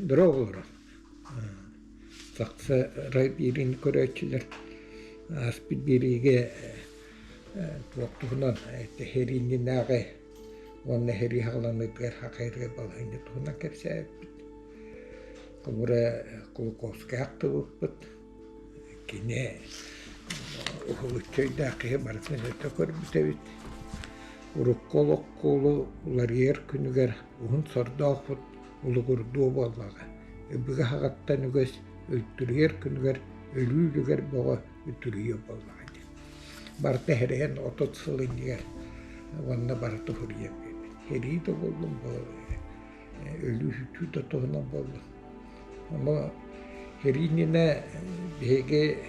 Дорооболоро. Сахса биириини көрөөччүлэр ааспыт биэриигэ туох туһунан эһэрииннинээҕи уонна эһэрии хаҕыланыытыгар хахайрыга балаһыанньа туһунан кэпсээбиппит. Холобура Кулаковскай ахтыбыппыт. Кини уһулуччу өйдөөх киһи барытын өтө көрбүт эбит. Урукку олохху уларыйар күнүгэр уһун сордоохпут улугурдуо буоллаҕа. Өбүгэ саҕаттан үгэс үлтүрүйэр күнүгэр өлүү үлүгэр бөҕө үтүрүйүө буоллаҕа диэн. Барыта эһэрэйэн 30 сыл иннигэр уонна барыта уһуруйан биэрбит. Сэрии да буоллун, өлүү-сүтүү да туһунан буоллун. Ону сэрии иннинэ биһиги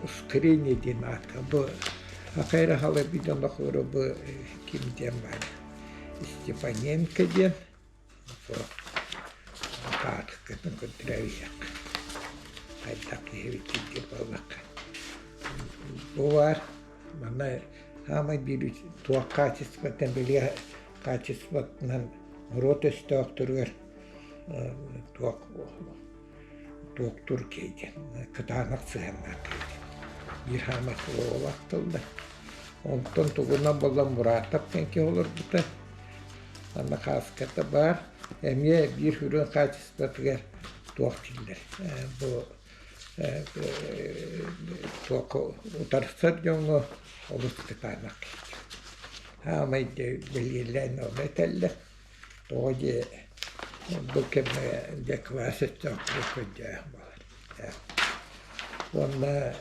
ускорение диэн аатка бу Акайра халабидон бу ким диэн баар Степаненко диэн Хаатыккытын көрдөрө хайдах киһибит диир буоллахха. Бу баар манна саамай биир туох хаачыстыбаттан бэлиэ хаачыстыбатынан норуот өстөөхтөрүгэр туох туохтуур киһи диэн кытаанах сыһыаннаах киһи диэн биир хаамай суолалаах тыллар. Онтон тугунан буолла Муратов диэн киһи олорбута. Манна хааската баар. Эмиэ биир үрүҥ хаачыстыбатыгар туох дииллэр бу туох утарсар дьоҥҥо олус кытаанах киһи. Хаамай бэлиэлээн ону этэллэр. Тоҕо диэ бу кэмҥэ дьэ кылаас өттөөхтөрө көрдөөх буолар. Уонна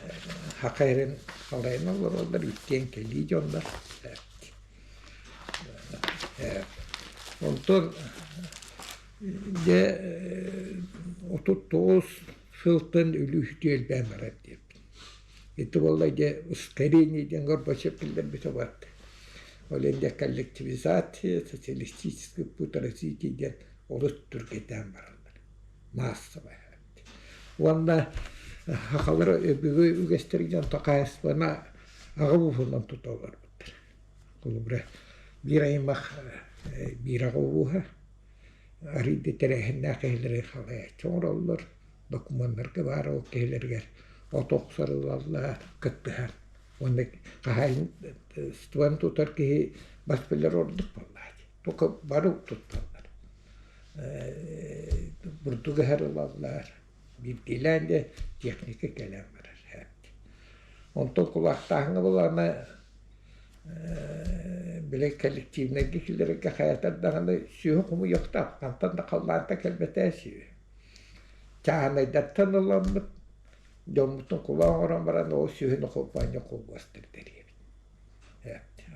саха сирин салайан олороллор иккиэн кэлии дьоннор. Онтон дьэ 39 сылтан өлүү-сүтүү элбээн барар диэбит. Ити буолла дьэ ускорение диэн Горбачев биллэрбитэ барда. Ол иһин дьэ коллективизация, социалистический путь развития диэн олус түргэтээн бараллар. Маассабай. Уонна сахалар өбүгэ үгэстэрин дьон хаһаайыстыбаны аҕа ууһунан тута олорбуттар. Холобура, биир аймах биир аҕа ууһа арыый да тэрээһиннээх киһилэри халайааччы оҥороллор, докумуоннарга баар ол киһилэригэр от охсор ылаллар, кыттыһар. Уонна хаһаайыстыбаны тутар киһи бас билэр ордук буоллаҕа дии. Только бары тутталлар. Бурдук эһэр ылаллар, биирдиилээн да техника кэлэн барар. Онтон кулаахтааһыҥҥа былаана били коллективнайга киллэрэргэ хайатар даҕаны сүөһү хомуйуохтаах, хантан да халлаантан кэлбэтэ сүөһү. Чааһынайдартан ыламмыт, дьоммутун кулаах оҥорон баран ол сүөһүнү холбоонньо холбуостар тэрийэбит.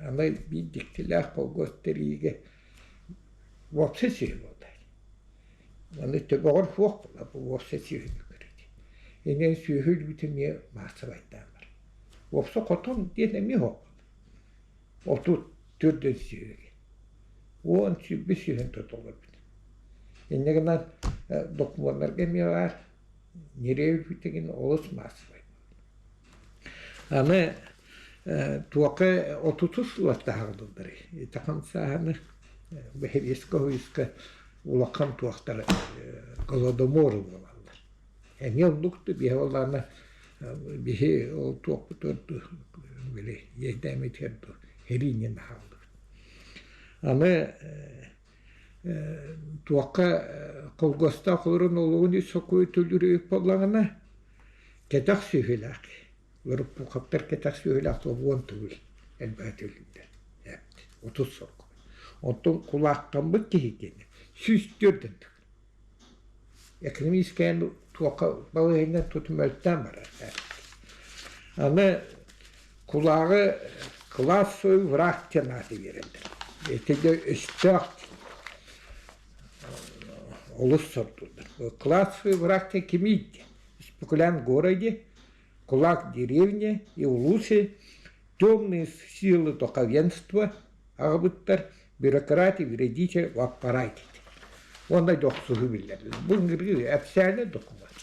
Аны биир дьиктилээх холбуос тэрийиигэ уопсай сүөһү буолла. Аны төбөҕөр суох буолла бу уопсай сүөһүнү көрүү. Инэн сүөһү өлүүтэ эмиэ маассабайдаан барар. Уопса хотон диэн эмиэ суох. 34 сүөһү. 10 сүөһүн тутуллубут. Инньэ гынан докумуоннарга эмиэ баар ньирэй өлүүтэ олус маассабай. Аны туохха отутус сыллартааҕы ити хамсааһыны бэһиэскэ уһуйуска улахан туохтар голодомор буолаллар. Эмиэ оннук да биһи буоллаҕына биһи ол туохпут орду били иэйдээммитигэр дуу эриинньэн хааллыбыт. Аны туохха холкуостаах олорон олоҕун ис сокуой төлүүр буоллаҕына кэтэх сүөһүлээх Лоруппухаптар кэтэх сүөһүлээх уон төгүл элбэҕи төлүүллэр. 30 солк. Онтон кулаахтаммыт киһи диэн 104 төгүл. Экономическай туохха балаһыанньа тут мөлтөөн барар. Аны кулааҕы классовый враг диэн ааты биэрэллэр. Ити дьэ өстөөх олус сордууллар. Классовый враг диэн кимий диэн. Спекулянт городе, кулак деревне и улусе, темные силы духовенства аҕабыттар, бюрократия, вредитель в аппарате. Уонна дьохсуһу биллэрдилэр. Бу ыҥырыы эпсээнэ документ.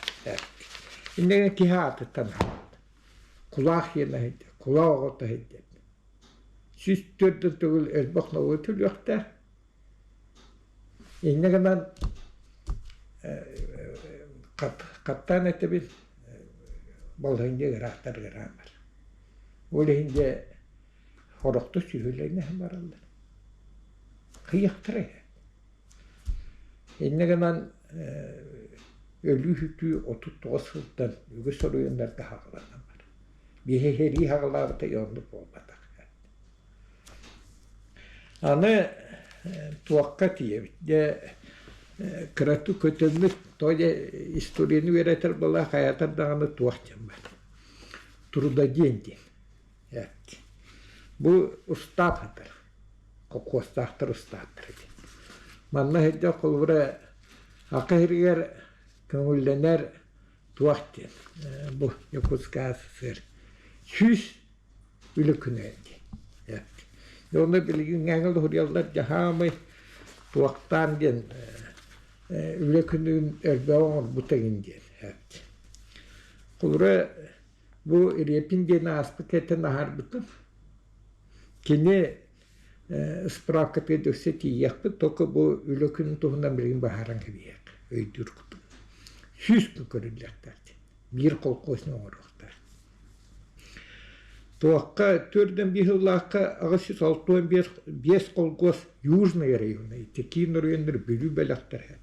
Иннигэ киһи аатыттан аһаабыт. Кулаах иэнэ иһийдэ, кулаах оҕото иһийдэ. 104 төгүл элбэх норуот төлүөхтээх. Инньэ гынан. Хаттаан этэбин, балаһыанньа ыараахтар ыараан барар. Ол иһин дьэ сорохтор сүһүлэнэ бараллар. Кыйахтара иһэ. Инньэ гынан өлүү-сүтүү 39 сылтан үгүс оройуоннарга хааланан барар. Биһи сэрии хаалаабыта оннук буолбатах. Аны туохха тиийэбит? Дьэ кыратык көтөммүт, тоҕо дьэ историяны үөрэтэр буолла хайатар даҕаны туох диэн баар. Трудодень диэн. Бу устаап сытар. Холкуостаахтар устааттар диэн. Манна сылдьар холобура Ака сиригэр көҥүллэнэр туох диэн бу Якутская ССР 100 үлэ күнэ диэн. Онно билигин ҥээҥил суруйаллар дьаһаамай туохтаан диэн үлэ күнүн элбэҕи оҥорбут эҥин диэн. Холобура бу Репин диэн ааспыт этэн аһарбытым. Кини справкатыгар өссө тиийиэхпит, только бу үлэ күнүн туһунан билигин быһааран кэбиһиэх, өйдүүр курдук. 100 күн көрүллүөхтээх диэн. Биир колхозник оҥоруохтаах. Туохха 405 сыллаахха 865 колхоз Южный района, ити киин районнар Бүлүү бөлөхтөрө.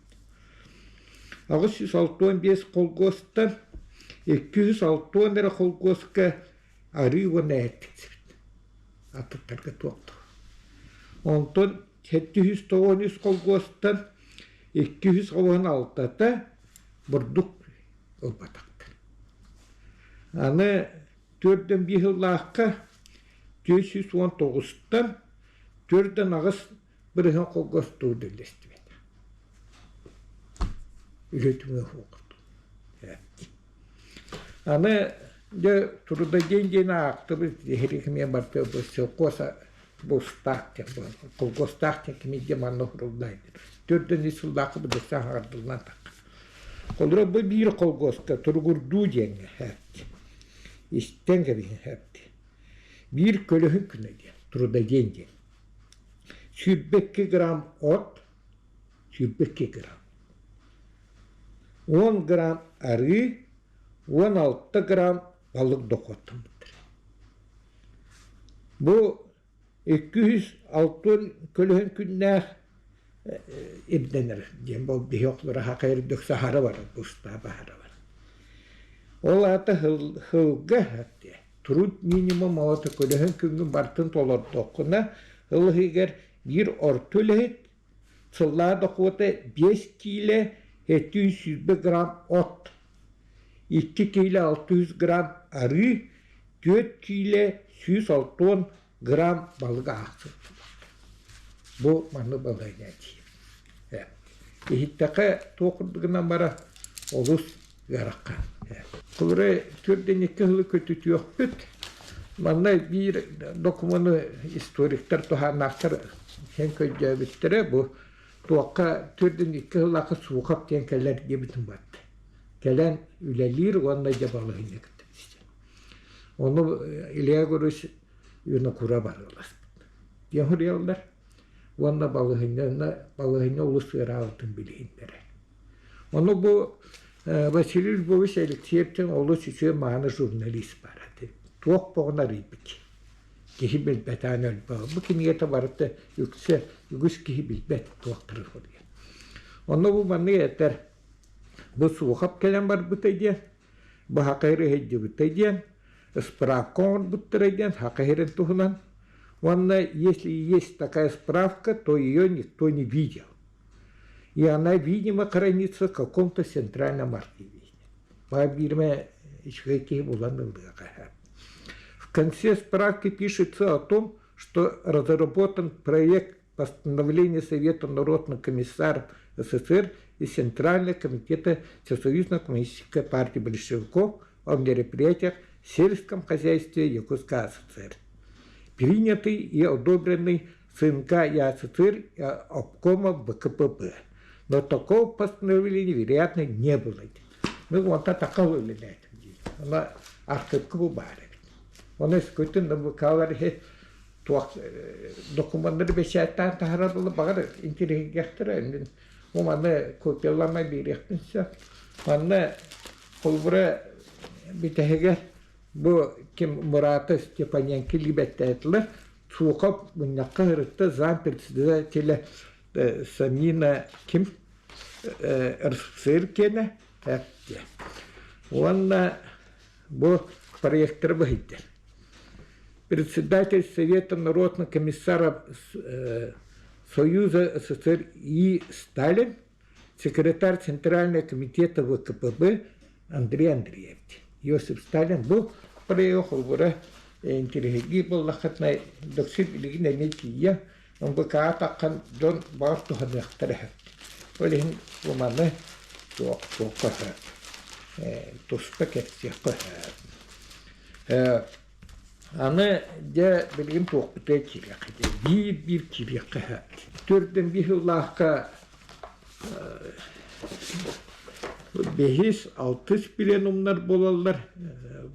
865 колхозтан 260 эрэ колхозка арыы уонна эт тиксибит. Атыттарга туох да. Онтон 793 колхозтан 296-та бурдук ылбатахтар. Аны 405 сыллаахха 419-тан 4-8% холкуос үллэстибит. Үлэ түмүгэ суох. Аны дьэ трудодень диэн аахтыбыт эһиги барыта сельхоз бустаах диэн колхозтаах диэн кими диэн манна суруллай 4-3 сыллаахха быдыса хаҥардыллан тахха. Холобура бу биир колхозка туругурдуу диэҥҥэ истэн кэбиһэн биир көлөһүн күнэ диэн трудодень диэн 22 грамм от 22 грамм 10 грамм арыы 16 грамм балык дохуоттаммыттар. Бу 260 көлөһүн күннээх ирдэнэр диэн бу биһи оҕолоро хахайыр саһара барар бустаа баһара бар. Ол аата сылга труд минимум оҕото көлөһүн күҥҥүн барытын толордоххуна сыл иһигэр биир орто үлэһит сыллаах дохуота 5 киилэ 720 грамм от, 2 киилэ 600 грамм арыы, 4 киилэ 160 грамм балык аахсыбыт. Бу маннык балаһыанньа тиийэр. Иһиттэххэ туох курдугунан бара олус ыарахан. Холобура 42 сылы көтүтүөхпүт. Манна биир докумуону историктар туһааннаахтар сен көрдөөбүттэрэ бу туохха 42 сыллаахха Сухов диэн кэлэр диэбитин батта. Кэлэн үлэлиир уонна дьэ балаһыанньа кытта билсэр. Ону Илья Егорович Винокура барыаласпыт. Диэн суруйаллар уонна балаһыанньаны балаһыанньа олус ыараабытын билиһиннэрэр. Ону бу Василий Львович Алексеевтэн олус үчүгэй мааны журналист баар этэ. Туох боҕун арыйбыт. Киһи билбэтэҕин өлбөҕө. Бу кинигэтэ барыта үксэ үгүс киһи билбэт туохтары суруйар. Онно бу маннык этэр. Бу Суохап кэлэн барбыта диэн, бу Хакайры сылдьыбыта диэн, справка оҥорбуттара диэн Хакайрын туһунан. Уонна если есть такая справка, то ее никто не видел. И она, видимо, хранится в каком-то центральном архиве. Биирмэ үчүгэй киһи булан ылыаҕа. В конце справки пишется о том, что разработан проект постановления Совета народных комиссаров СССР и Центрального комитета Всесоюзной коммунистической партии большевиков о мероприятиях в сельском хозяйстве Якутской ССР, принятый и одобренный ЦНК ЯССР и обкома ВКПБ. Но такого постановления, вероятно, не было. Ну, онта такого үлэлээтим диир. Ана архыыпка бу баар эбит. Оны өскөтүн НВК-лар туох докумуоннары бэчээттээн таһаарар буолла баҕар интириэһиргиэхтэрэ. Бу маны копиялама биэриэхпин сөп. Манна холобура бүтэһигэр бу ким Мурата Степаненко либэттээтилэр. Сухов мунньахха ырытта зампредседателя Самина ким РСФСР киэнэ Уонна бу проекторы быһыйдар. Председатель Совета народных комиссаров Союза СССР И. Сталин, секретарь Центрального комитета ВКПБ Андрей Андреевич. Иосиф Сталин бу проект холбура интеллигенти буоллаххытына доксин билигин эмиэ тиийэ МВК таххан дьон баар туһаныахтара Ол иһин бу маны туохха туспа кэпсиэххэ Аны дьэ билигин туохпутугар киириэххэ биир-биир киириэххэ сөп. Төрдүн биир сыллаахха бэһис, алтыс пленумнар буолаллар.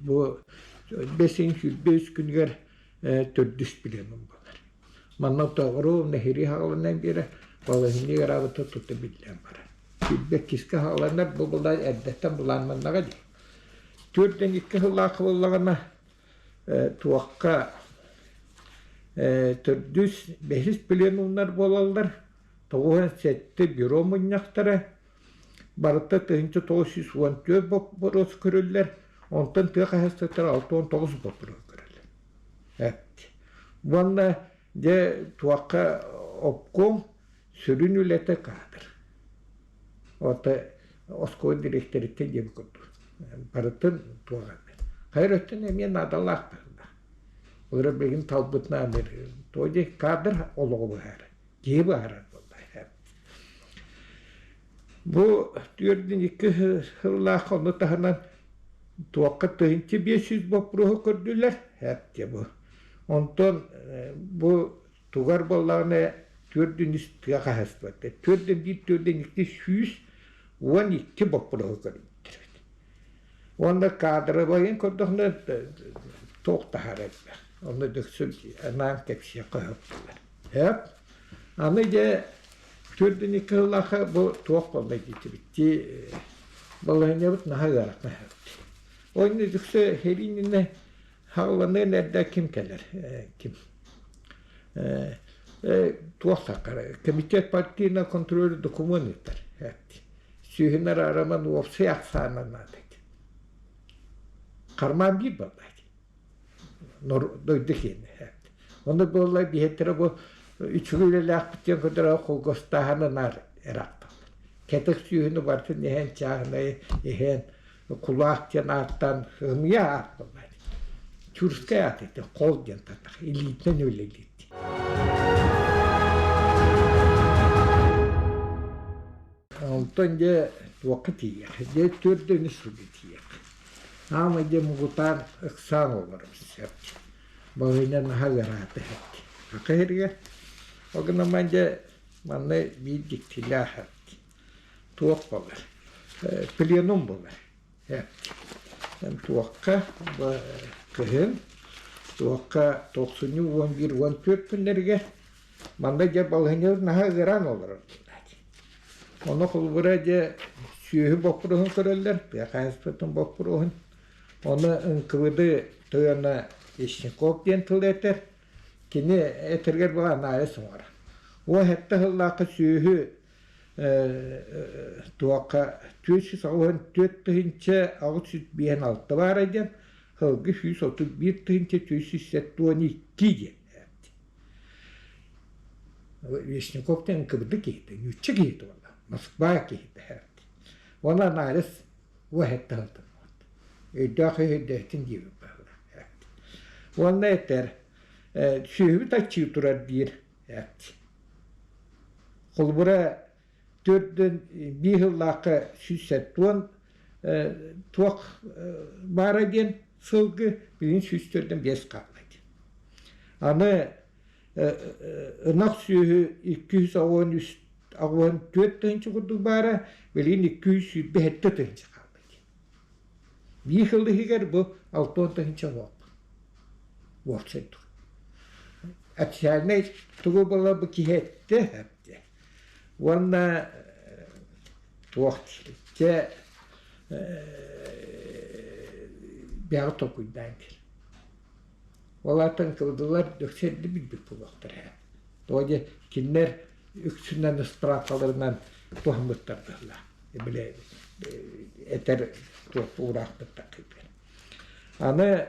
Бу бэсин 23 күнүгэр төрдүс пленум буолар. Манна ровно хири хааланан биэрэ, балаһынньык араабыта тута биллэн барар. Сүүрбэккискэ хааланар бу былаан эрдэттэн былааннаннаҕа дии. 42 сыллаах буоллаҕына туохха төрдүс, бэһис пленумнар буолаллар. 97 бюро мунньахтара барыта 1914 боппуруос көрүллэр, онтон тыа хаһаайыстыбатыгар 69 боппуруос көрүллэр. Уонна дьэ туохха обком сүрүн үлэтэ каадыр. Ото оскуола дириэктэриттэн диэбит курдук. Барытын туох эмэ. Хайыр өттүн эмиэ наадалаах быһыылаах. Олору билигин талбытынан то дии кадр олоҕу быһаарар, киһи быһаарар буолла. Бу 42 сыллаах ону таһынан туохха 1500 боппуруоһу көрдүлэр. Эп бу. Онтон бу тугар буоллаҕына 4 тыа хаһаайыстыбата. 4 1 4 2 112 боппуруоһу көрбүттэр эбит. Уонна кадровайын көрдөхүнэ туох таһаар элбэх. Онно дөксүн анаан кэпсиэххэ сөп буолар. Сөп. Аны дьэ 4 2 сыллаахха бу туох буолла диэтибит балаһыанньабыт наһаа ыарахан Онно дөксө хериининэ хаалланыан эрдэ ким кэлэр ким туох саккара комитет партийный контроль документ ыытар сүүһүн араараман уопсай ахсаанан наада карман биир баллаат дойду киэнэ Онно буолла биһиэттэрэ бу үчүгэй үлэлээхпит диэн көрдөрө холгостааһына наар ыраахталлар. Кэтэх сүүһүнү барытын иһэн чааһынайы иһэн кулаах диэн ааттаан ымыйа аат буолла. Тюркскай аат этэ, хол диэн татах, илиитинэн үлэлиир. Онтон дьэ туохха тиийиэх, дьэ төрдөнү сылга тиийиэх. Аама дьэ мугутаан ыксаан олоробут сөп. Балыыһа наһаа ыараата эбит. Ака иһиргэ. Ол гынан дьэ манна биир дьиктилээх эбит. Туох буолар? Пленум буолар. Туохха кыһын, туохха тохсунньу 11-14 күннэригэр манна дьэ балаһыанньабыт наһаа ыараан олорор. Ону холобура дьэ сүөһү боппуруоһун көрөллөр, тыа хаһаайыстыбатын боппуруоһун. Ону НКВД тойоно Вишняков диэн тыл этэр. Кини этэргэр була анализ оҥорор. 17 сыллаахха сүөһү туохха 484 тыһыынча 856 баара диэн, сылгы 131 тыһыынча 472 диэн. Вишняков диэн НКВД киһитэ, нуучча киһитэ буолла, Москва киһитэ. Уонна анализ уоһэттэ сылдьыбыт. Өйдөөх өйдөөхтүн диэбит быһыылаах. Уонна этэр, сүөһүбүт аччыы турар диир. Холобура, төрдүн биир сыллаахха 170 туох баара диэн сылгы билигин 145 хаалла диэн. Аны ынах сүөһү 283 84 тыһыынча курдук баара, билигин 227 тыһыынча хаалла диэн. Биир сыл иһигэр бу 60 тыһыынча буолбут. Уопсай Официальнай тугу була бу киһи эттэ. Уонна Туох чэ бэҕэ толкуйдаан кэл. Ол аата НКВД-лар дөксө эрдэ билбит буолуохтара ээ. Тоҕо диэн кинилэр үксүнэн ыспыраапкаларынан туһаммыттар быһыылаах. Били этэр туох уураахпыт такыйбыт. Аны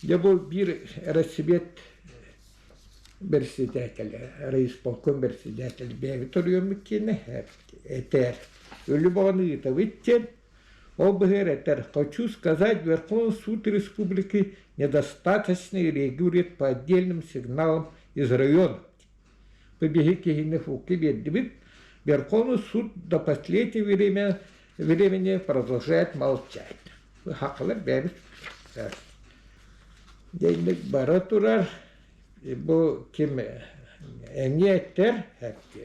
дьэ бу биир эрэссибиэт бэрэссэдээтэлэ, райисполком бэрэссэдээтэлэ бэйэбит оройуоммут киэнэ этэр. Өлү баҕаны ыытабыт диэн Ол быһыар этэр: «Хочу сказать, Верховный суд республики недостаточно реагирует по отдельным сигналам из района. Бу биһи киһини фуки биэрдибит. Верховный суд до последнего время, времени продолжает молчать. Хакылар бэйэбит Дьэйник бара турар. Бу ким эмиэ этэр,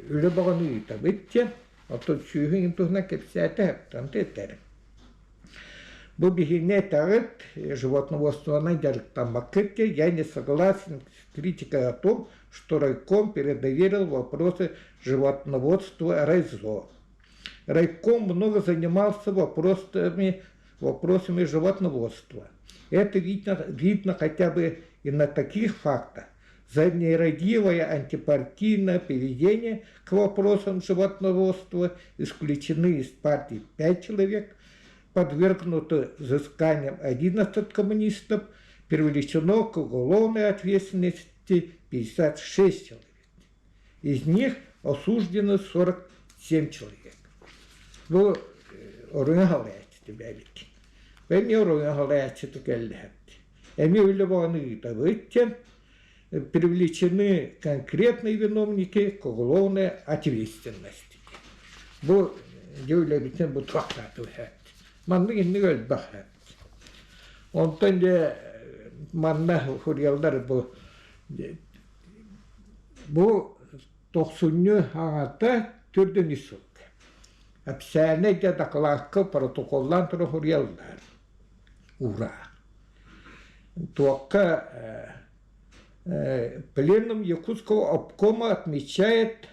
үлэ бөҕөнү ыытабыт диэн. Оттон сүүһүн туһунан кэпсээтэ, онто этэр. Бу биһиги этэҕит, животноводствонан дьарыктаммаккыт я не согласен с критикой о том, что райком передоверил вопросы животноводства райзо. Райком много занимался вопросами, вопросами животноводства. Это видно, видно хотя бы и на таких фактах, за нерадивое антипартийное поведение к вопросам животноводства исключены из партии 5 человек, подвергнуты взысканиям 11 коммунистов, привлечено к уголовной ответственности 56 человек. Из них осуждено 47 человек. Бу оруҥа халаяччыты бэбит. Эмиэ оруҥа халаяччыты кэллэһэбит. Эмиэ үлэ баҕаны ыытабыт диэн привлечены конкретные виновники к уголовной ответственности. Бу дьэ үлэбитин бу туохтаатыбыт. Маннык инник элбэх. Онтон дьэ манна фурьяллар бу бу тохсунньу аҥата төрдүн үс сылга. Официальнай дьэ дакылаакка протоколлаан туран суруйаллар. Ура! Туохха пленум Якутского обкома отмечает,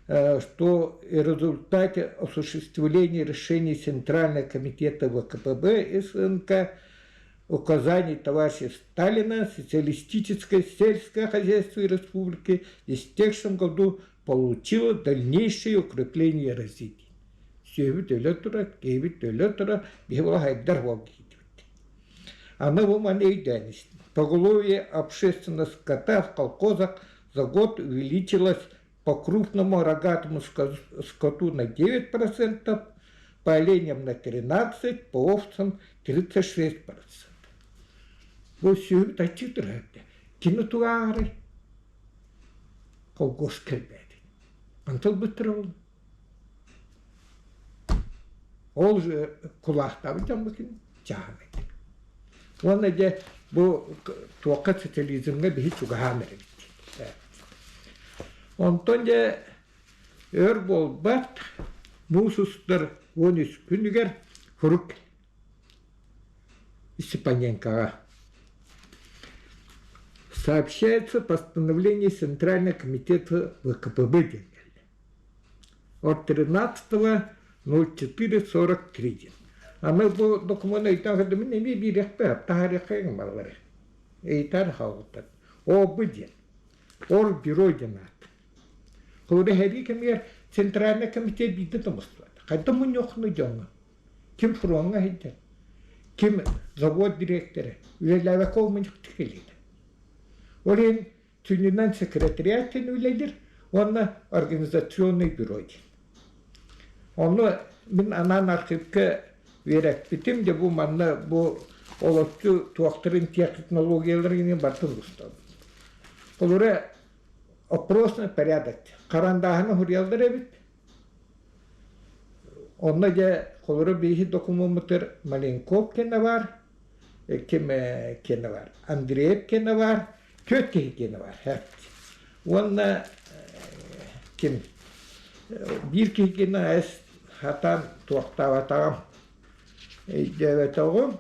что в результате осуществления решений Центрального комитета ВКПБ СНК указаний товарища Сталина социалистическое сельское хозяйство республики в истекшем году получило дальнейшее укрепление развитие. Сүөһүбүт өлө турар, киһибит өлө турар, биһи була хайдар буол киһитибит. Аны бу маны өйдөөн истим. Поголовье общественного скота в колхозах за год увеличилось по крупному рогатому скоту на 9%, по оленям на 13%, по овцам 36%. Бу сүөһүбүт аччыы турар этэ. Кими тугаарый? Колхоз кэлбэт. Онтон ылбыттара ол. Ол кулаахтаабыт дьоммутун чааһынай. Уонна дьэ бу туохха социализмҥа биһи чугаһаан эрэбит. Онтон дьэ өр буолбат муус устар 13 күнүгэр сурук Степаненкоҕа сообщается постановление Центрального комитета ВКПБ диэн кэллэ. От 13.04.43 диэн. Аны бу докумуону өйдөөн көрдүмүн эмиэ биэриэхпэ, таһаарыахха балары. Ыйытар хаалбыттар. О, бу диэн. Ол бюро диэн аат. Холобура, сэрии кэмигэр Центральный комитет биирдэ тумустубат. Хайдах мунньуоххунуй дьоҥҥо? Ким фроҥҥа сылдьар, ким завод дириэктэрэ, үлэлээбэккэ ол мунньахтыы кэлиитэ. Ол иһин сүнньүнэн секретариат диэн үлэлиир уонна организационный бюро диэн. Онно мин анаан архивка үөрэппитим, дьэ бу манна бу олоччу туохтарын технологияларын барытын устабын. Холобура, опросный порядок. Харандааһыны суруйаллар эбит. Онно дьэ холобура биһи докумуоммутугар Маленков кэннэ баар, ким кэннэ баар, Андреев кэннэ баар, түөрт киһи кэннэ баар. Уонна ким биир киһи кэннэ эс хатаан туохтаабатаҕым өйдөөбөтөҕүм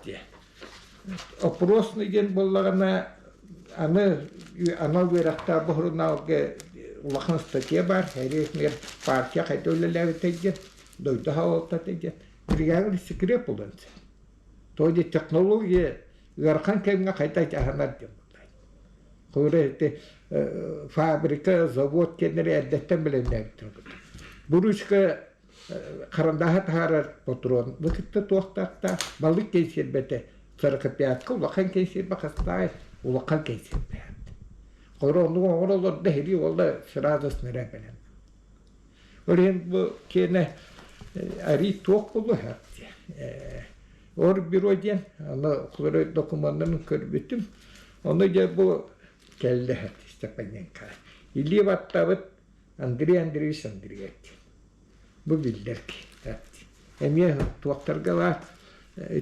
диэ. Опросный диэн буоллаҕына аны анал үөрэхтээх бу сурунаалга улахан статья баар, Эриэхмир партия хайда үлэлээбитэй диэн, дойду салалтата диэн. Бригада секрет буолан сөп. То есть технология ыарахан кэмҥэ хайда дьаһанар диэн буолла. Холобура ити фабрика, завод кэннэрэ эрдэттэн бэлэмнээбиттэр. Буручка харандааһы таһаарар патрон бу кытта туохтаахтаах балык кэнсиэрбэтэ сорокопятка улахан кэнсиэрбэ хастаай улахан кэнсиэрбэ Холобура оннук оҥоро олордо иһирии уолла сразу снаряд бэлэм. Ол иһин бу киэнэ арий туох буолуо Орбюро диэн аны холобура докумуоннарын көрбүтүм. Ону дьэ бу кэллэ Степаненко. Илии баттабыт Андрей Андреевич Андреев. Бу биллэр киһи. Эмиэ туохтарга баар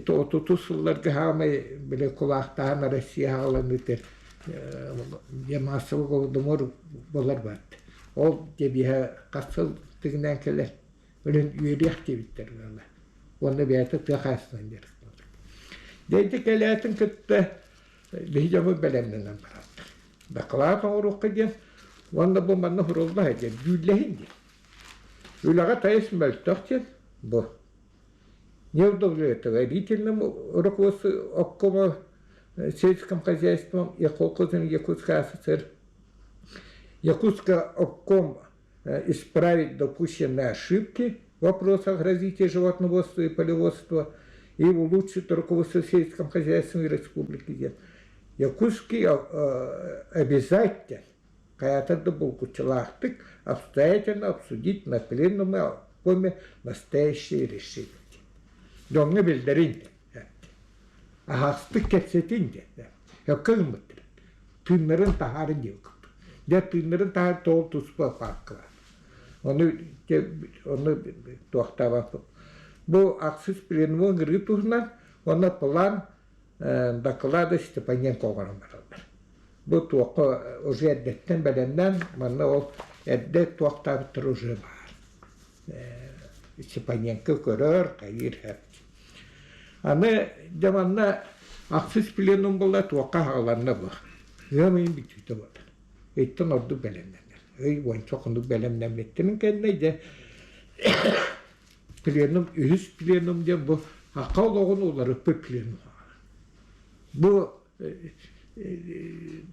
отутус сылларга хаамай били кулаахтаһан Россия хааланыытыр дьэ массовый голодомор болар баат. Ол дьэбиһэ хас сыл тыгынан кэлэр өлөн үөрүөх диэбиттэр ыала. Уонна бэйэтэ тыа хаһаайыстыбанан дьарыктанар. Дьэ ити кэлээтин кытта биһи дьоммут бэлэмнэнэн бараллар. Дакылаат оҥоруохха диэн уонна бу манна сурулла диэн дьүүллэһин диэн. Үлэҕэ тайыс мөлтөх диэн бу. Неудовлетворительным руководству обкома сельским хозяйством и колхозом Якутской ССР. Якутский обком исправить допущенные ошибки в вопросах развития животноводства и полеводства и улучшить руководство сельским хозяйством республики диэн. Якутский обязательно хайатар да булгуччулаахтык обстоятельно обсудить на пленуме обкоме настоящее решение. Дьоҥҥо биллэрин диэн. Аһаҕастык кэпсэтин диэн. Өккө гыммыттар. Тыыннарын таһаарын диэн курдук. Дьэ тыыннарын таһаар тоҕо туспа паапкалар. Ону ону туохтаабаппыт. Бу ахсыс пленуму ыҥырыы туһунан уонна план доклада Степаненко оҥорон бараллар. Бу туохха уже эрдэттэн бэлэмнээн, манна ол эрдэ туохтаабыттар уже баар. Степаненко көрөр, хайыыр Аны дьэ манна ахсыс пленум буолла туохха аҕаланна бу. Ыам ыйын бүтүүтэ буолар. Ыйтан ордук бэлэмнэнэр. Ый уонча хонук бэлэмнэммиттэрин кэннэ дьэ пленум үһүс пленум диэн бу саха олоҕун уларыппыт пленум. Бу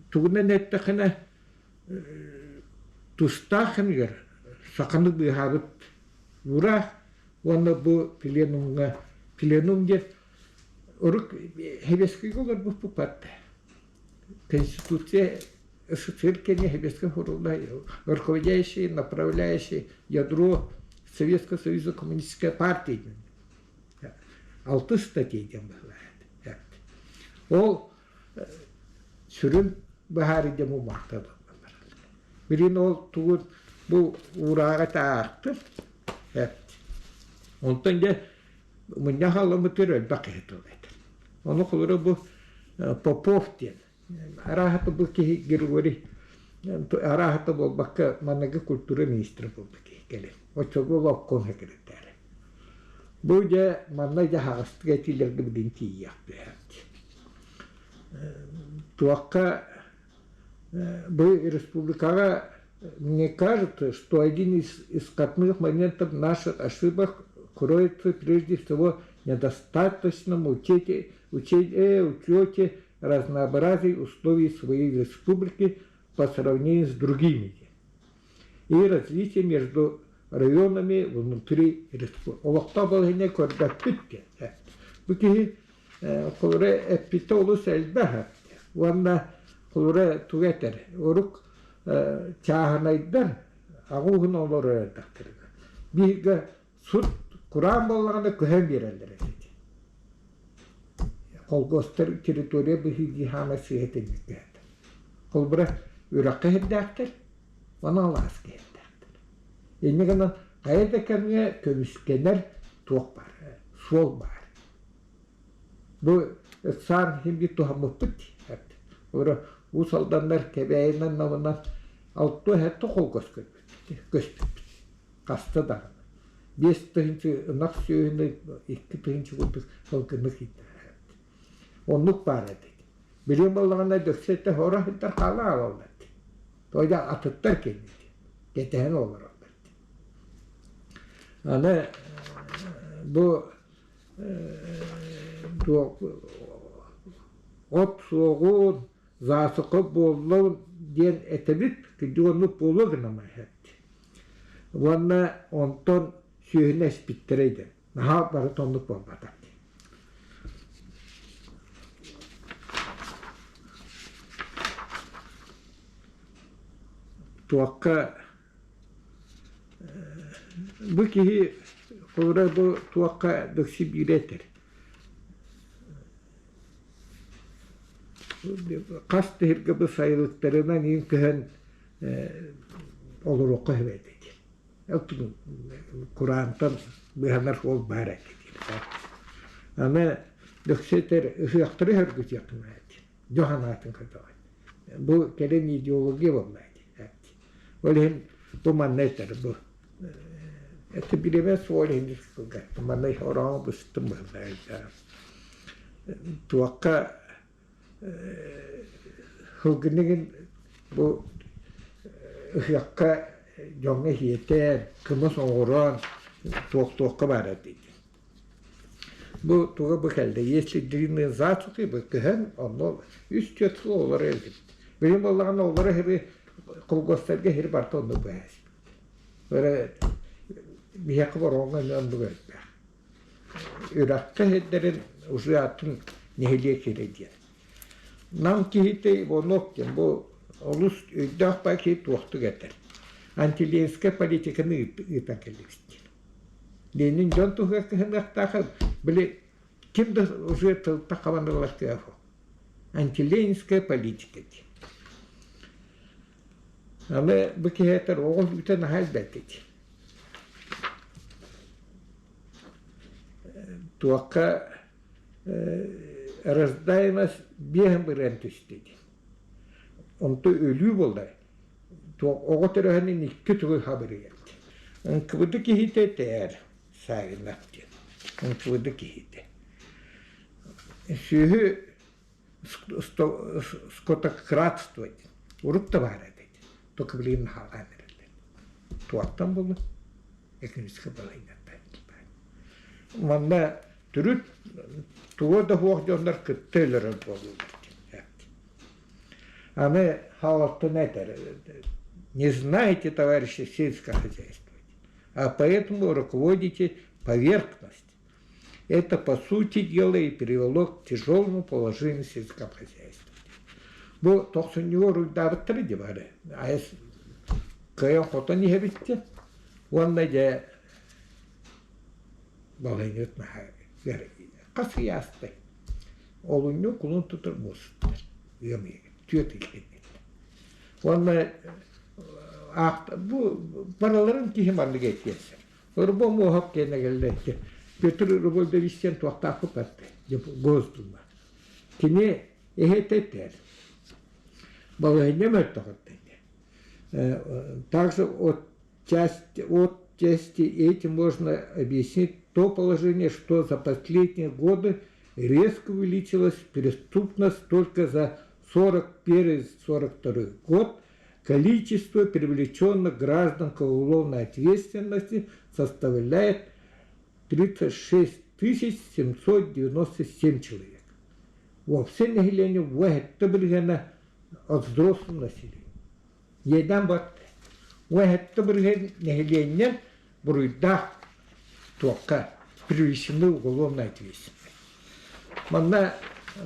тугунан эттэххинэ тустаах кэмигэр саханы быыһаабыт уураах уонна бу пленумҥа пленум диэн урут Сэбиэскэйгэ олорбуппут барда. Конституция СССР кэннэ Сэбиэскэй сурулла руководящий, направляющий ядро Советского Союза Коммунистической партии диэн. Алтыс статья диэн быһылаат. Ол сүрүн быһаарыы диэн мумахта Билин ол тугун бу уурааҕа таахтым. Онтон дьэ мунньах аламмытыгар элбэх киһи тыл этэр. Ону холобура бу Попов диэн арааһата бу киһи Григорий арааһата буолбакка манныгы культура министрэ буолбут киһи кэлин. Оччолорго ол обком секретарь. Бу дьэ манна дьэ аһаҕастык этиилэргэ билин тиийиэхпит. Туохха бу республикаҕа мне кажется, что один из исходных моментов наших ошибок кроется прежде всего в недостаточном учете, учете, учете разнообразия условий своей республики по сравнению с другими и развитие между районами внутри республики. Олохтоох балаһыанньа көрбөппүт диэн. Бу киһи холобура эппитэ олус элбэх уонна холобура тугу этэр урук чааһынайдар аҕа ууһун олорор эрдэхтэринэ бииргэ сут кураан буоллаҕына көһөн биэрэллэр этэ холкуостар территория быһыы хаама сыыһа тэнньиккэ холобура үрэххэ иһирдээхтэр уонна алааска иһирдээхтэр инньэ гынан хайа да кэмҥэ көмүскэнэр туох баар суол баар Бу ыксаан иһин биир туһаммыппыт дии. Олору Уус Алданнар Кэбээйинэн Намынан алтыа сэттэ холкуос көрбүппүт, көспүппүт. Хаста даҕаны. 5 тыһыынча ынах сүөһүнү, 2 тыһыынча курдук сылгыны киирдэрээбит. Оннук баар этэ. Билигин буоллаҕына дөксө этэ хоро сылдьар хаала аҕалаллар. Тоҕо атыттар кэлбит. Кэтэһэн олороллор. Аны бу от суоҕун, засуха буоллун диэн этэбит, кырдьык оннук буолуо гынан эһэт. Уонна онтон сүөһүнү эспиттэрэ диэн. Наһаа барыта оннук буолбата. Туохха бу киһи холобура бу туохха дөксү биирэ этэр. Хас да бу сайылыктарынан иин көһөн олоруохха сөп этэ диэн. Кураантан быыһанар суол баар этэ диир. Аны дөксү этэр ыһыахтары өһөргүтүөххэ наада диэн. Дьон санаатын көтөҕөн. Бу кэлин идеология буолла Ол иһин бу манна этэр бу это бириэмэ суол иһин манна ороон быстым быһыллар туохха сылгыныгын бу ыһыахха дьоҥҥо иһиэтэн кымыс оҥорон туох-туохха баар этий Бу туга бу кэллэ, если длинные засухи бу көһөн онно үс-түөрт сыл олоро илдьибит. Билим буоллаҕына олоро иһири колгостарга иһири барыта оннук быһаасыбыт. Өрө биһиэхэ бороҕоҥҥо эмиэ оннук элбэх. Үрэххэ иһирдэрин уже атын нэһилиэк сирэ диэн. Нам киһитэ Иванов диэн бу олус өйдөөх баа киһи туохтук этэр. Антиленскэй политиканы ыытан кэллибит диэн. Ленин дьон туһугар кыһыныахтаах, били ким да уже тылта хабан ылар кыаҕа суох. Антиленинская политика диэн. Аны бу киһи этэр оҕо өлүүтэ наһаа элбээтэ дии. Туохха рождаемость биэһин бырыан түстэ дии. Онто өлүү буолла. Оҕо төрөһөнүн икки тугу хабырыйар диэн. НКВД киһитэ этээр Савинов диэн. НКВД киһитэ. Сүөһү скотократство диэн. Урут да баар этэ. Только билигин хаалаан эрэллэр. Туохтан буолла? Экономическай балаһыанньаттан. Манна төрүт туга да суох дьоннор кытта өлөрөр буоллулар диэн. Аны хаалаттан этэр, не знаете, товарищи, сельское хозяйство, а поэтому руководите поверхность. Это, по сути дела, и привело к тяжелому положению сельского хозяйства. Бу тохсунньуга уруйдаабыттара дии бары. Айас кыайан хотон иһэбиттэ. Уонна дьэ балайыт наһаа хас ыйаастай. Олунньу кулун тутар муус ыам ыйыгар түөрт ый кэнниттэн. Уонна бу барыларын киһи маннык этиэн сөп. Ырбо муоһап киэнэ кэллэ Петр Рубольдович диэн туохтаахпыт барда Госдума. Кини эһэтэ этэр. Балаһыанньа мөлтөх Также от части, от части этим можно объяснить то положение, что за последние годы резко увеличилась преступность только за 1941-1942 год количество привлеченных граждан к уголовной ответственности составляет 36 797 человек. Вообще население в билигена от взрослого населения. Иэдээн бат уэһэтте бырыһын нэһилиэнньэ буруйдаах туохха привлечены уголовной ответственность. Манна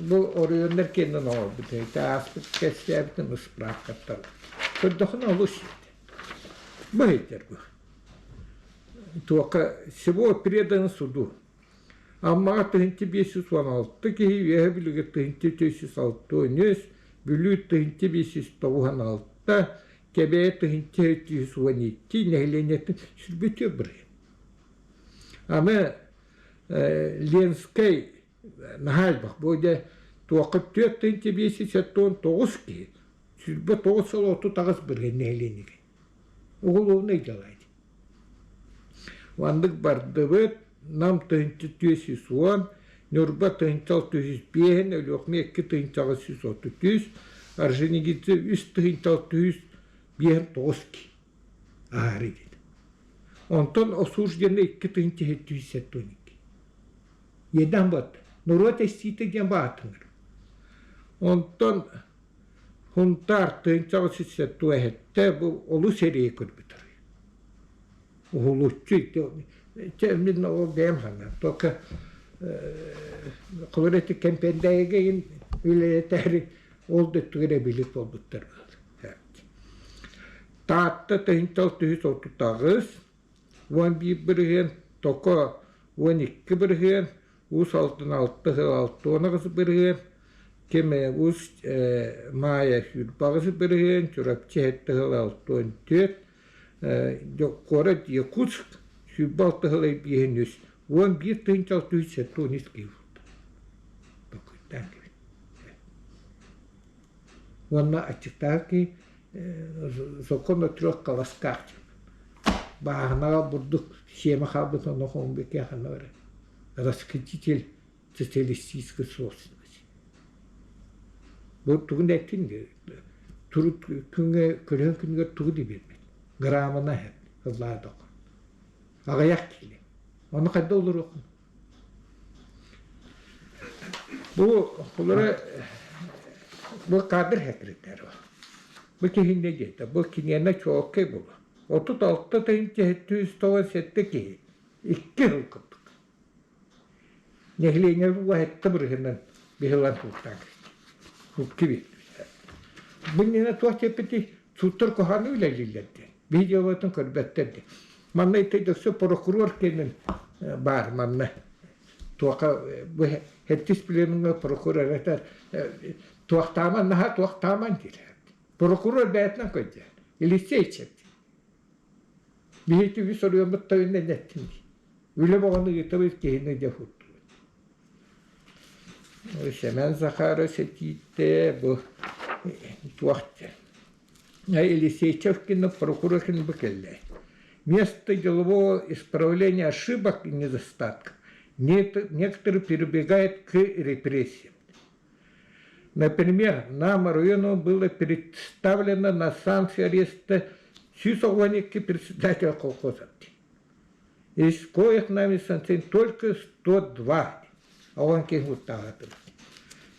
бу оройуоннар киэнинэн оҥорбут ити ааспыт кэпсээбитин ыспыраапкаттан көрдөхүнэ олус бу иһиттэр бу туохха всего преданы суду Аммаҕа 1516 киһи, Үөһээ Бүлүүгэ 1463, Бүлүү 1596, Кэбээйи 1412 нэһилиэнньэтин сүрбүтүө бырыһыан. Аны Ленскэй наһаа элбэх. Бу дьэ туохха 4579 киһи, 29 сыл 38 бырыһыан нэһилиэнньэгэ. Уголовнай дьыала ити. Маннык бардыбыт Нам 1410, Ньурба 1605, Өлүөхүмэ 2833, Орджоникидзе 3659 киһи. Аһары диэн. Онтон осужденный 2712. Иэдээн буолла. Норуот эстиитэ диэн баатыҥыр. Онтон Хунтаар тыһыынчаҕа 177 бу олус эрэйи көрбүтэр. Уһулуччу чэ мин ол бэйэм санаам. Только холобур ити Кэмпэндээйигэ иһин үлэлэтээри ол да өттүгэр эбилик буолбуттар Таатта тыһыынча 638, 11%, Токо 12%, Уус Алдан 6 68%, ким Уус Маайа 28%, Чурапчы 7 64, куорат Якутск 26 сыл 53, 11 673 киһи буолла. Уонна аччыктаах киһи закон о трех колосках бааһынаҕа бурдук сиэмэ хаалбыт онно хомбекке ханна барар расхититель социалистической собственности бу тугун да эттин турут күҥҥэ көлөһүн күнүгэр тугу да биэрбэт грамына иһэр ыллаадох аҕыйах киилэ ону хайда олоруоххун Бу холоро бу кадр секретарь бу киһиннэ диэтэ бу киниэнэ чуолкай буолуо 36 797 киһи икки сыл курдук нэһилиэнньэ уһатта бырыһынан быһылан сууттаан икки биэрдибит бу иннинэ туох диэппитий сууттар куһаҕаны үлэлииллэр диэн видеоларын көрбөттөр диэн манна ити дөксө прокурор кэнин баар манна туоха бу хэттис племҥа прокурор этэр туохтааман наһаа туохтааман диир прокурор бэйэтинэн көрдө Елисейчик биһиги үс оруйоммут тойунан эттим дии үлэ боҕону ыытабыт киһини дьэ фуртубут Семен Захаров этиитэ бу туох Елисейчевкина прокуроркин бу кэллэ. Вместо делового исправления ошибок и недостатков некоторые прибегают к репрессиям. Например, нам району было представлено на санкции ареста 142 председателя колхоза. Из коих нами санкций только 102. А он киһи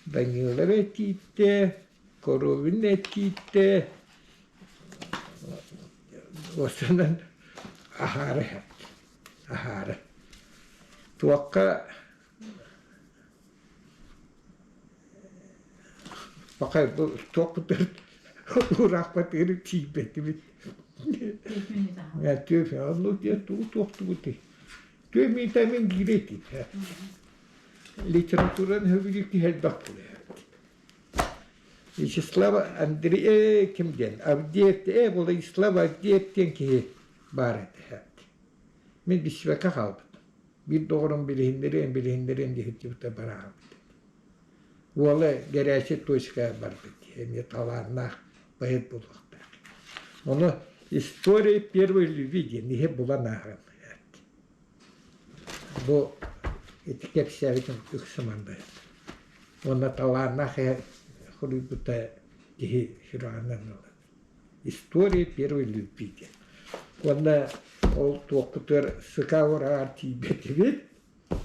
Данилов этиитэ, Коровин этиитэ, осынан аһаары аһаары. Туохха Пакай бу туохпутун уураахпатыгар тиийбэтибит. Түөфэ, ну диэн тугу туохтубутуй? Түө миитэмин киирэтит. Литератураны сөбүлүүр киһи элбэх буолуо. Вячеслав Андрей ким диэн Авдеев Владислав Авдеев диэн киһи баар этэ. Мин билсибэккэ хаалбытым. Биир доҕорум билиһиннэриэм, билиһиннэриэм дии сылдьыбыта бараабыт. Уола горячая точка барбыт дии, эмиэ талааннаах поэт буолуохтаах. Ону «История первой любви» диэн иһэ булан ааҕан Бу ити кэпсээбитим үксэ манна. Уонна талааннаах эһэ суруйбута киһи сүрэҕинэн ылар. История первой любви диэн. Уонна ол туохпутугар сыка ураҕар тиийбэтибит,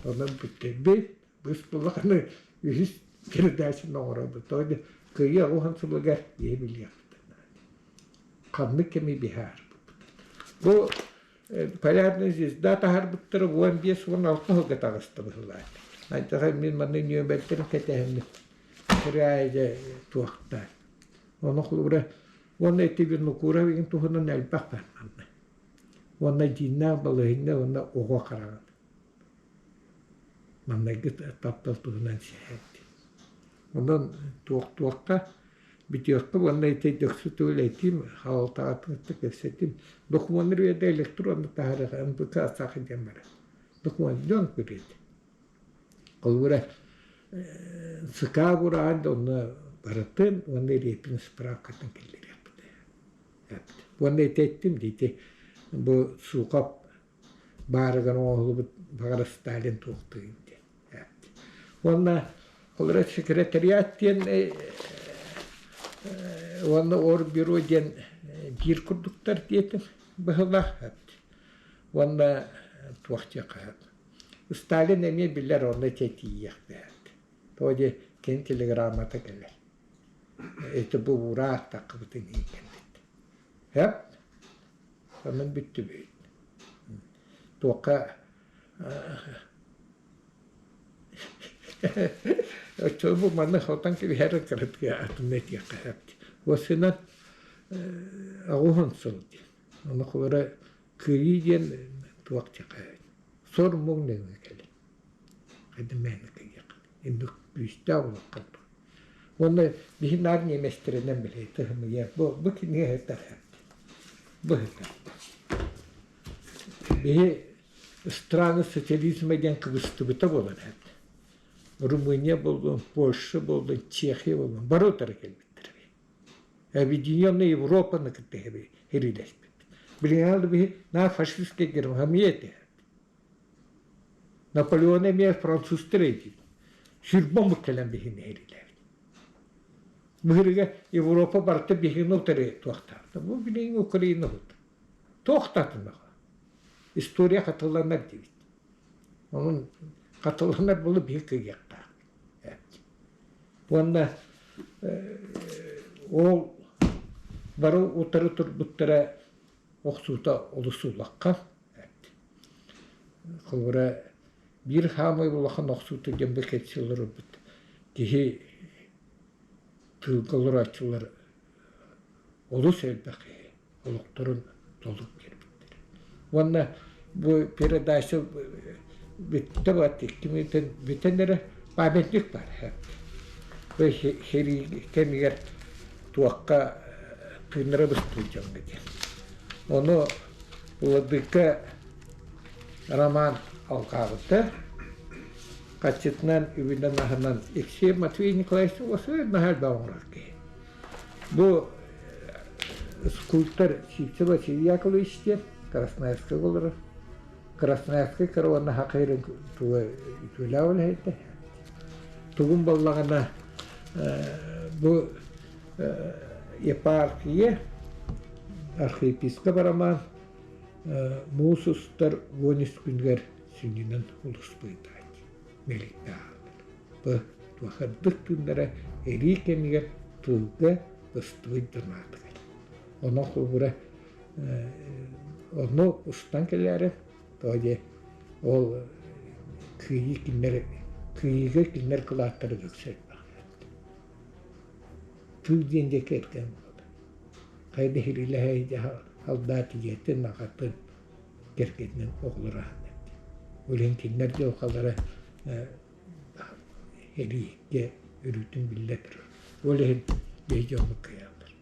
онон бүттэрбит, быс буллахына үһүс передачаны оҥоробут. Тоҕо диэн кыайыы уһун сылыгар киһи билиэхпитин наада. Ханнык кэми быһаарбыппыт. Бу Полярная звезда таһаарбыттара 15-16 сылга таҕыста быһыылаах. Антаха мин манна нүөмэрдэрин кэтэһэммин кыраайы туохтаан. Ону холобура уонна ити Винокуров игин туһунан элбэх бар манна. Уонна дьииннээх балыһынньа уонна оҕо хараҕын. Маннайгы таптал туһунан сэһэрди. Онон туох-туохха бүтүөххэ уонна ити дөксү төгүл этиим, хаалтаҕатын кытта кэпсэтим. Докумуоннар үйэтэ электронно таһаарыаха МПК саха диэн барар. Докумуон дьон көрүөт. Холобура ЦК бураан да онно барытын уонна Репин справкатын киллэриэхпит. Уонна ити эттим дии ити бу Сухов баарыгар оҥоһуллубут баҕар Сталин туохтуйун диэн. Уонна холобура секретариат диэн уонна оргбюро диэн биир курдуктар диэтим. быһыылаах уонна туох диэххэ сөп. Сталин эмиэ биллэр онно тиийиэхтээх. Тоҕо диэ кини телеграммата кэлэр. Ити бу ураах таххыбытын иһин кэлбит. Сөп? Онон бүттүбүт. Туохха Оччо бу манна хотон кэбиһэр кыратыга атын этиэххэ сөп. Уосынан оҕуһун сыл диэн. Ону холоро кыайыы диэн туох диэххэ сор муҥ нөҥүө кэлин. Хайда мээнэ кыйыах. Инник күүстээх улахан. Уонна биһи наар ньиэмэстэринэн билэ тыһымыйа. Бу бу кинигэ ыһытар. Бу ыһытар. Биһи страны социализма диэн кыбыстыбыта буолан эт. Румыния буоллун, Польша буоллун, Чехия буоллун, бары утары кэлбиттэр. Объединенная Европаны кытта хэриилэспит. Билигин биһи наа фашистскай Германия этэ. Наполеон эмиэ французтар этит. Сүрбомбут кэлэн биһини хэриилээбит. Быһырыга Европа барыта биһигини утары туохтаахта. Бу билигин Украина хут. Туохтаатыннаҕа. История хатыланар диэбит. Онон хатыланар буолу биһи кыйыахтаах. Уонна ол бары утары турбуттара охсуута олус улахан. Холобура, биир хаамай улахан охсуута диэн бу кэпсии олорорбут киһи тыылга олорооччулар олус элбэх киһи олохторун толук биэрбиттэр. Уонна бу передача бүттэ бат икки бүтэн эрэ памятник баар. Бу сэрии кэмигэр туохха тыыннара быстыбыт дьоҥҥо диэн. Ону Владыка Роман алҕаабыта. Хаччытынан, үбүнэн аһынан Иксиэ Матвей Николаевич Осуев наһаа элбэх оҥорор киһи. Бу скульптор Сивцев Василий Яковлевич диэн Красноярскайга олорор. Красноярскай караванна хакайрын туга үтүөлээх үлэһитэ. Тугун баллаҕына бу епархия архиепископ Роман муус устар 13 күнүгэр сүнньүнэн улуспуйдаат мэликтээх Туохардык тыыннара эрии кэмигэр тылга быстыбыт дьонаатыгар. Онон холобура онно устан кэлээри тоҕо диэ ол кыайыы кинилэр кыайыыга кинилэр кылааттара үксэ элбэх. Тыл диэн диэки эргэн буолар. Хайда иһирилэһэ халдаат ийэтин, аҕатын кэргэнинэн оҕолоро аһынар диэн. Ол иһин кинилэр дьылҕалара Эрииккэ өрүүтүн биллэ турар. Ол иһин биһиги дьоммут кыайаллар.